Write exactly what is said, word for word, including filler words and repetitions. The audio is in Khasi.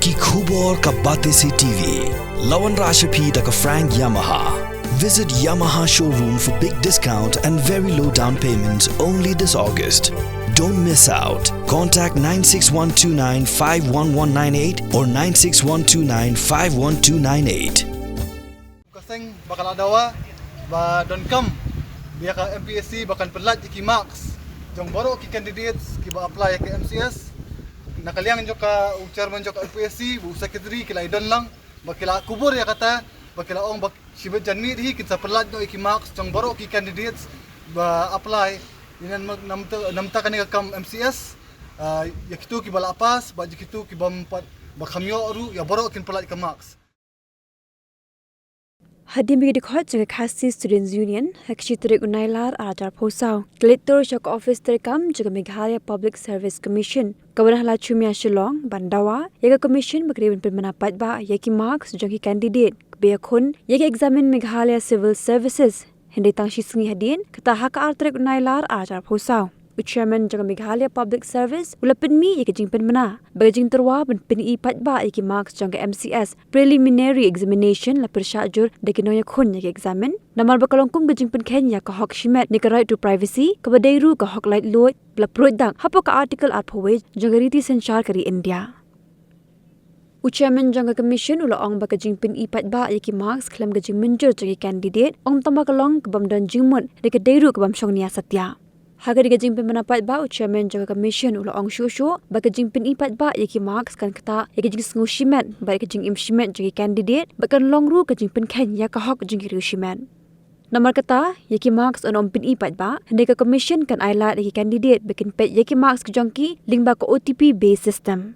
Ki khubor ka Batesi T V. La wanrah sha phi da ka Frank Yamaha. Visit Yamaha showroom for big discount and very low down payment only this August. Don't miss out. Contact nine six one two nine five one one nine eight or nine six one two nine five one two nine eight. Ka seng ba ka la dawa ba donkam ïa ka M P S C ba kan pynlait ïa ki marks jong baroh ki candidates kiba apply ïa ka M C S. Na ka liang jong ka u chairman jong ka M P S C, u secretary ki la ïadon lang ba ki la kubur ïa kata, ba ki la ong ba shibit janmiet hi kin sa pynlait noh ïa ki marks jong baroh ki candidates ba apply. Ïa nan ma-, namta, namta kane ka kam M C S, ah, ïa kito kiba la pass bad ïa kito kiba ym pat, ba kham ïoh ruh, ïa baroh kin pynlait ka marks. Hadien ba ki dkhot jong ka Khasi Students Union ha ka shi tarik u Nailar arhajar arphew saw ki la leit tur sha ka ophis treikam jong ka Meghalaya Public Service Commission kaba don ha Laitumkhrah, Shillong, ban dawa ïa ka commission ba ka dei ban pynbna paidbah ïa ki marks jong ki candidate kiba ïakhun ïa ka exam Meghalaya Civil Services. Hynrei tang shi sngi hadien, kata ha ka ar tarik u Nailar arhajar arphew saw, u chairman jong ka Meghalaya Public Service u la pynmih ïa ka jingpynbna ba ka jingtyrwa ban pyni paidbah ïa ki marks jong ka M C S Preliminary Examination la pyrshah jur da ki nongïakhun ïa ka exam, namar ba ka long kum ka jingpynkheiñ ïa ka hok shimet ne ka right to privacy, kaba dei ruh ka hok laitluid ba la pruid dak hapoh ka Article arphew wei jong ka riti synshar ka ri India. U chairman jong ka commission u la ong ba ka jingpyni paidbah ïa ki marks khlem ka jingmynjur jong ki candidate ym tang ba ka long ka bym don jingmut, hynrei ka dei ruh ka bym shong nia satia. Ha kane ka jingpynbna paidbah, u chairman jong ka commission u la ong shuh shuh ba ka jingpyni paidbah ïa ki marks kan ktah ïa ka jingsngew shimet bad ïa ka jingim shimet jong ki candidate bad kan long ruh ka jingpynkheiñ ïa ka hok jong ki riew shimet. Namar kata, ïa ki marks yn ym pyni paidbah, hynrei ka commission kan ailad ïa ki candidate ba kin peit ïa ki marks ki jong ki lyngba ka O T P based system.